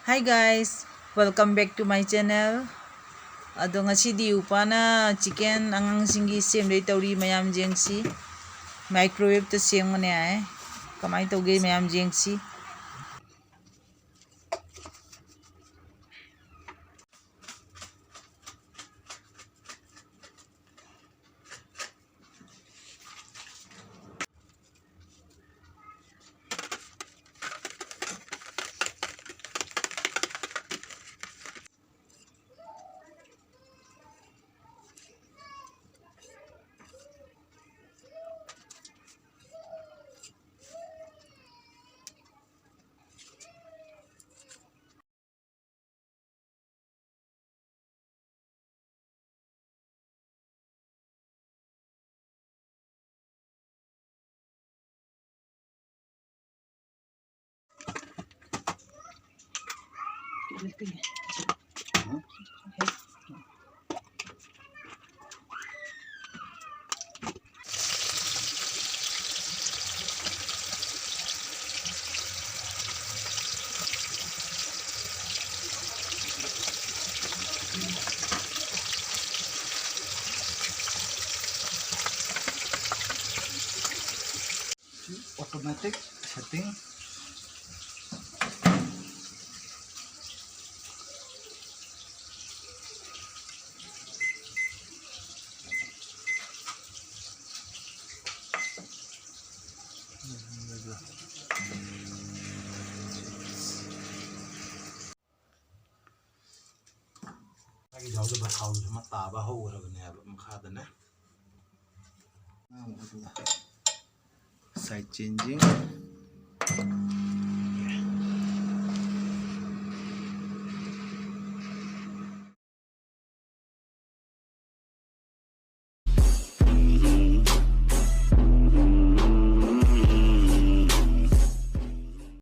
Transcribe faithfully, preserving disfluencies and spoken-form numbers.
Hi guys, welcome back to my channel. ꯑꯗꯣ ꯉꯁꯤꯗꯤ ꯎꯄꯥꯅ chicken ꯑꯉꯥꯡꯁꯤꯡꯒꯤ ꯁꯦꯝꯗꯣꯏ ꯇꯧꯔꯤ꯫ ꯃꯌꯥꯝ ꯌꯦꯡꯁꯤ꯫ Microwave-ꯇ ꯁꯦꯝꯒꯅꯤ ꯍꯥꯏ꯫ ꯀꯃꯥꯏꯅ ꯇꯧꯒꯦ ꯃꯌꯥꯝ ꯌꯦꯡꯁꯤ꯫ Automatic setting. ꯃꯥꯒꯤ ꯌꯥꯎꯗꯕ ꯊꯥꯎꯗꯨꯁꯨ ꯑꯃ ꯇꯥꯕ ꯍꯧꯈ꯭ꯔꯕꯅꯦꯕ ꯃꯈꯥꯗꯅꯦ꯫ Side changing.